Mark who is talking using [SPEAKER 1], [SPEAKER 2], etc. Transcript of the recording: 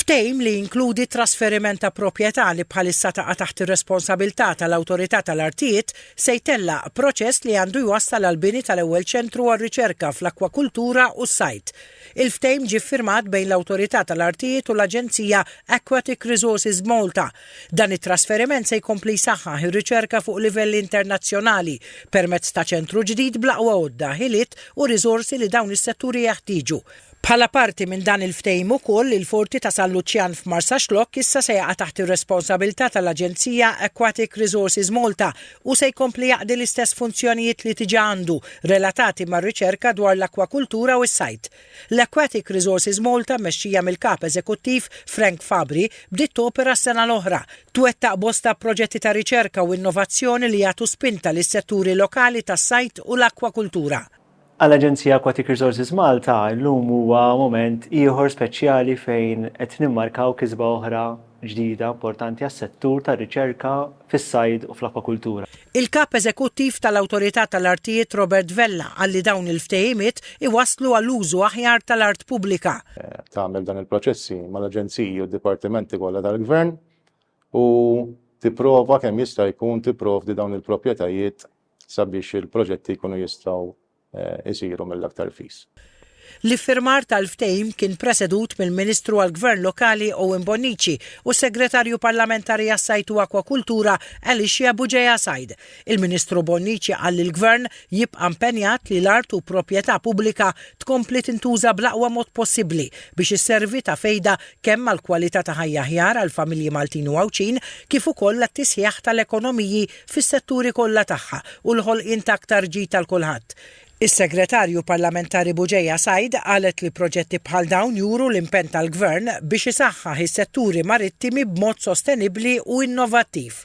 [SPEAKER 1] Ftehim li jinkludi trasferiment ta' proprjetà li bħalissa taqa' taħt ir-responsabilità tal-Awtorità tal-Artijiet se jtellaq proċess li għandu jwassal għall-bini tal-ewwel ċentru għar-riċerka fl-akkwakultura u s-sajd. Il-ftehim ġie ffirmat bejn l-Awtorità tal-Artijiet u l-Aġenzija Aquatic Resources Malta. Dan it-trasferiment se jkompli jsaħħaħ ir-riċerka fuq livell internazzjonali permezz ta' ċentru ġdid bl-aqwa għodda, ħiliet u riżorsi li dawn is-setturi jeħtieġu. Bħala parti minn dan il-ftehim ukoll, il-Forti ta' San Luċjan f'Marsaxlokk issa se jaqa' taħt ir-responsabilità tal-Aġenzija Aquatic Resources Malta u se jkompli jaqdi l-istess funzjonijiet li diġà għandu relatati mar-riċerka dwar l-akkwakultura u s-sajd. L-Aquatic Resources Malta mmexxija mill-Kap Eżekuttiv Frank Fabri bdiet topera s-sena l-oħra. Twettaq bosta proġetti ta' riċerka u innovazzjoni li jagħtu spinta lis-setturi lokali tas-sajd u l-akkwakultura.
[SPEAKER 2] Għall-Aġenzija Aquatic Resources Malta llum huwa mument ieħor speċjali fejn qed nimmarkaw kisba oħra ġdida importanti għas-settur tar-riċerka fis-sajd u fl-akkwakultura.
[SPEAKER 1] Il-Kap Eżekuttiv tal-Awtorità tal-Artijiet Robert Vella qal li dawn il-ftehimiet iwasslu għal użu aħjar tal-art pubblika.
[SPEAKER 3] Tagħmel dan il-proċessi mal-aġenziji u d-dipartimenti kollha tal-Gvern u tipprova kemm jista' jkun tipprovdi dawn il-proprjetajiet sabiex il-proġetti jkunu jistgħu jsiru mill-aktar fis.
[SPEAKER 1] L-iffirmar tal-ftehim kien presedut mill-Ministru għall-Gvern Lokali Owen Bonnici u s-Segretarju Parlamentari għas-Sajd u Akwakultura Alicia Bugeja Said. Il-Ministru Bonnici qal li l-Gvern jibqa' impenjat li l-art u proprjetà pubblika tkompli tintuża bl-aqwa mod possibbli biex isservi ta' fejda kemm għal kwalità ta' ħajja aħjar għall-familji Maltin u Għawdxin kif ukoll għat-tisħiħ tal-ekonomiji fis-setturi kollha tagħha u l-ħolqien ta' aktar ġid għal kulħadd. Is-Segretarju Parlamentari Bugeja Said qalet li proġetti bħal dawn juru l-impenn tal-Gvern biex isaħħaħ is-setturi marittimi b'mod sostenibbli u innovattiv.